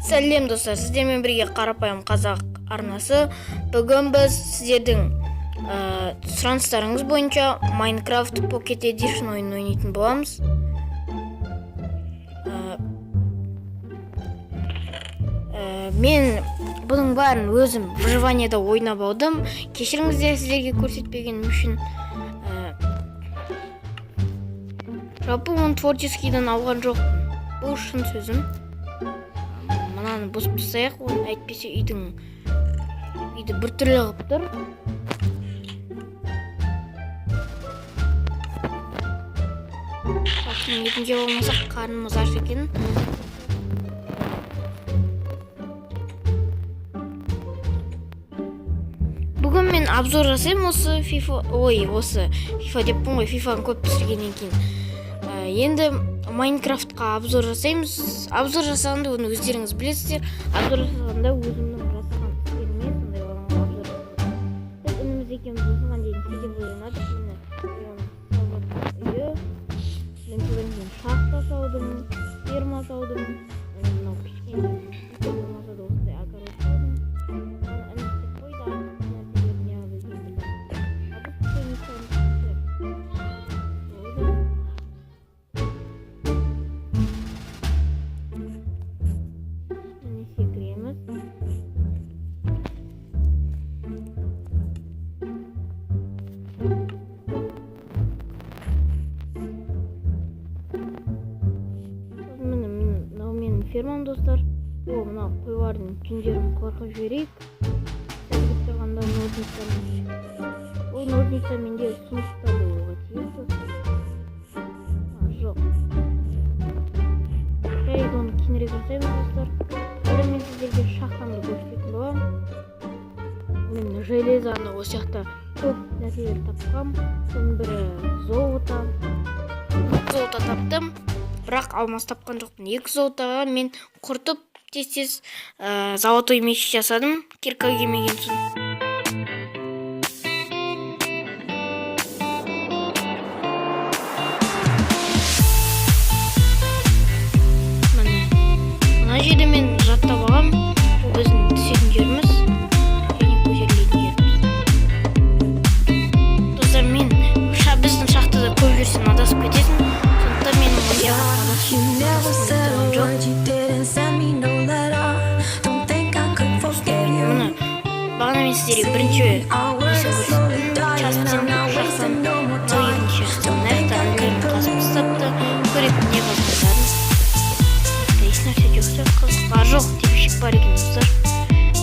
Сәлем, достар! Сіздермен бірге Қарапайым қазақ арнасы. Бүгін біз сіздердің сұраныстарыңыз бойынша Minecraft Pocket Edition ойынын ойнайтын боламыз. Ә, ә, мен бұның бәрін өзім выживаниеда ойнап алдым. Кешіріңіздер сіздерге көрсетпегенім үшін. Жалпы оны творческийден алған жоқпын, бұл шын сөзім. Мынаны бұзып тастайық оны, әйтпесе үйді біртүрлі қылып тұр. Халықтың етін жеп алмасақ, қарнымыз аш екен. Бүгін мен обзор жасаймын осы FIFA, ой, осы FIFA деппін ғой, фифаны көп түсіргеннен кейін. Енді Майнкрафтқа обзор жасаймыз. Обзор жасағанда оны өздеріңіз білесіздер. Обзор жасағанда өзімнің жасаған істеріме сондай обзор жасаймын. Біз ініміз екеуміз осыған дейін сетевой ойнадық. Міне, оның салып үйі. Мен содан кейін шахта салдым, ферма салдым. Міне, мынау кішкене үлкен болмаса да, осындай огород салдым. Оны інім істеп қойды, артық нәрселерін неғып екенін білмеймін. А біз питомницаны істеп болды. Міне, секіреміз. Сосын міне, мынау менің фермам, достар. О, мынау қойлардың жүндерін қырқып жіберейік. Сәлгіп тұрғанда ножницамен. Ол ножница менде сундукта болуға тиіс, достар. А, жоқ. Жарайды, оны кейінірек жасаймыз, достар. Қазір мен сіздерге шахтамды көрсететін боламын. Мен железаны осы жақта көп нәрселер тапқам. Соның бірі золото. Золото таптым, бірақ алмас тапқан жоқпын. Екі золотоға мен құртып, тез тез золотой меч жасадым, кирка келмеген соң. Міне, мына жерде мен жаттап алғам. Бұл біздің түсетін жеріміз және көтерілетін жеріміз. Достар, мен біздің шахтада көп жүрсең, адасып кетесің, сондықтан мен онша You never said a адасып жоқ. word, you didn't send me no letter. Don't think I could forgive you. Міне, бағана мен сіздерге бірінші Our world несін is slowly көрсеттім, dying. частын, I'm not шахтаны. wasting no more Мынау time. екінші шахта. Don't Мына think жақта I інілерім could қазып believe. тастапты. Көрейік не қазғандарын. Ешнәрсе жоқ сияқты. Қызық, а, жоқ, тепшік бар екен, достар.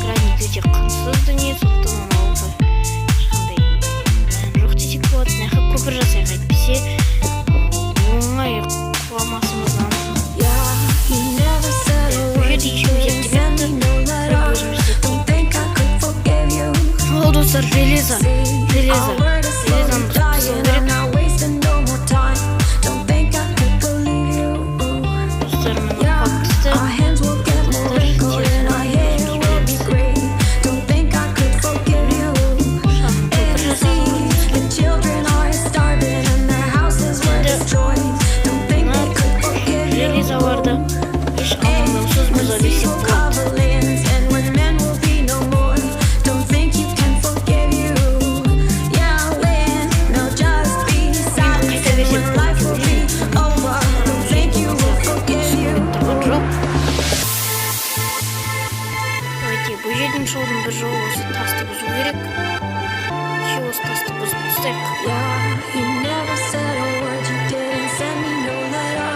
Гранит өте құнсыз дүние, сондықтан оны алуға ешқандай мән жоқ десек болады. Мына жаққа көпір жасайық, әйтпесе оңай құламасымыз анық. Yeah, you never said a Бұл word, жерде you ешкім didn't send me зерттемепті, no бірақ letter. өзіміз зерттейік. Don't think I could forgive you. О, достар, железо, See, железо, our world is slowly железоны бұзып тастау dying. керек. I'm not wasting no more time. Don't think I could believe you. Достар, міне, Yeah, құлап түсті. our hands will get more wrinkled and our hair will be gray. Don't think I could forgive you. Шағын көпір And жасадым. see, the children are starving and their houses were destroyed. Don't think they could forgive you. Железоларды еш алаңдаусыз When бұза seas берсек will болады. cover lands and when men will be no more. Don't think you can forgive you. Yeah, when they'll just be silence and when life will be over. Don't think you will forgive you. Тұрған жоқ. Давайте, бұл жерден шығудың бір жолы осы тасты бұзу керек. Еще осы тасты бұзып тастайық. Yeah, you never said a word, you didn't send me no letter.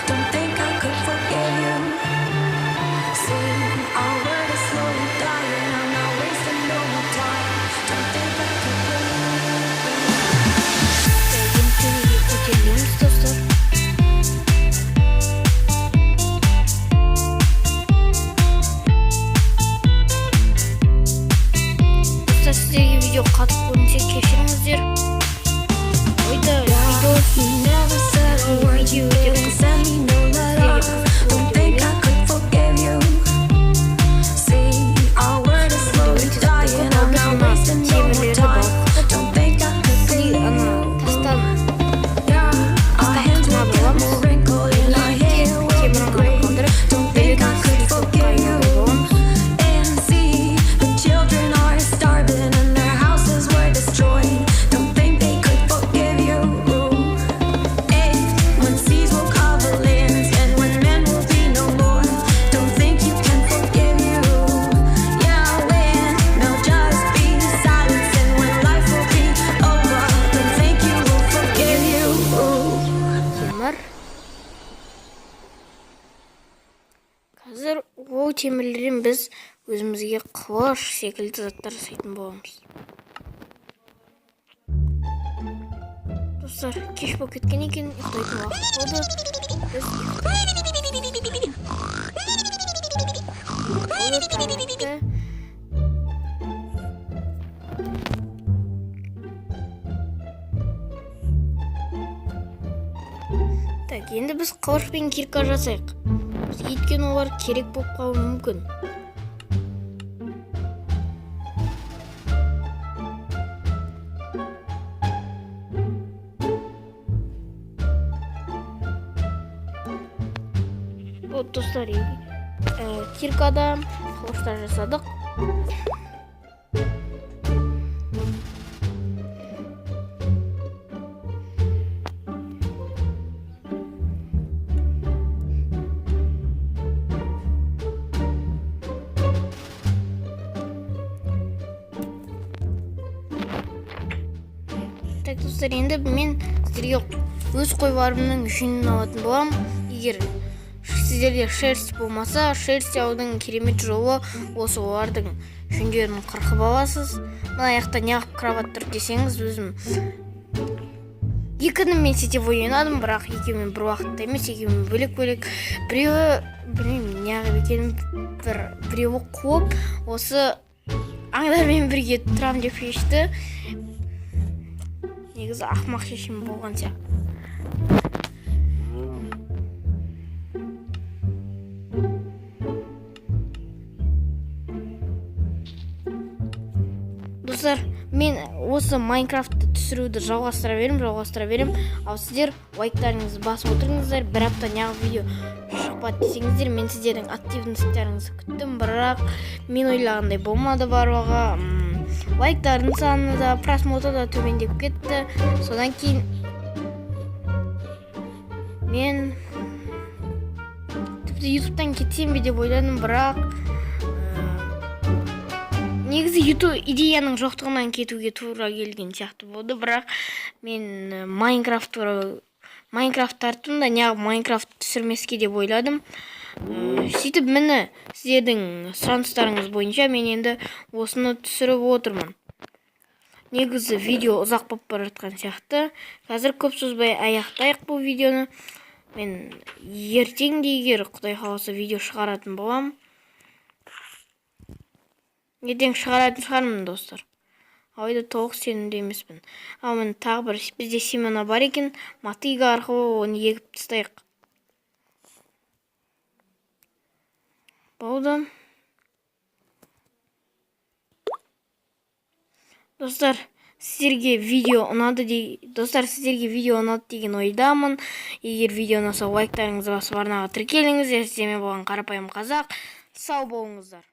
Don't think I could forgive you. See, our world is slowly dying. I'm not wasting no more time. Don't think I could believe you. Енді төбеге көтерілеміз, достар. Достар, сіздерге видео қатып көрінсе, кешіріңіздер. Ойда видео You never said a word, you didn't send me no letter. Don't think I could forgive you. See, our world is slowly dying. I'm not wasting no more time. Don't think I could Бұл темірлерден біз өзімізге қылыш секілді заттар жасайтын боламыз. Достар, кеш болып кеткен екен, ұйықтайтын уақыт болды. Біз ұйықтаймыз. Таң атты. Так, енді біз қылыш пен кирка жасайық. Бізге, өйткені олар керек болып қалуы мүмкін. Вот, достар, киркада қылыштар жасадық. Так, достар, енді мен сіздерге өз қойларымның жүнін алатын боламын. Егер сіздерде шерсть болмаса, шерсть алудың керемет жолы осы: олардың жүндерін қырқып аласыз. Мына жақта неғып кровать тұр десеңіз, өзім екі ініммен сетевой ойнадым, бірақ екеуімен бір уақытта емес, екеуімен бөлек бөлек. Біреуі, білмеймін неғып екенін, біреуі қуып, осы аңдармен бірге тұрамын деп шешті. Негізі ақымақ шешім болған сияқты. Достар, мен осы Майнкрафтты түсіруді жалғастыра беремін, жалғастыра беремін. Ал сіздер лайктарыңызды басып отырыңыздар. Бір апта неғып видео шықпады десеңіздер, мен сіздердің активностьтарыңызды күттім, бірақ мен ойлағандай болмады барлығы. Лайктардың саны да, просмотры да төмендеп кетті. Содан кейін мен тіпті Ютубтан кетсем бе деп ойладым, бірақ негізі Ютуб идеяның жоқтығынан кетуге тура келген сияқты болды. Бірақ мен Майнкрафт туралы, Майнкрафт тарттым да, неғып Майнкрафт түсірмеске деп ойладым. Сөйтіп, міне, сіздердің сұраныстарыңыз бойынша мен енді осыны түсіріп отырмын. Негізі видео ұзақ болып бара жатқан сияқты. Қазір көп созбай аяқтайық бұл видеоны. Мен ертең де, егер құдай қаласа, видео шығаратын боламын. Ертең шығаратын шығармын, достар, алайда толық сенімді емеспін. Ал міне, тағы бір бізде семена бар екен. Мотыга арқылы оны егіп тастайық. Болды, достар. Сіздерге видео ұнады дей, достар, сіздерге видео ұнады деген ойдамын. Егер видео ұнаса, лайктарыңызды басып, арнаға тіркеліңіздер. Сіздермен болған Қарапайым Қазақ. Сау болыңыздар.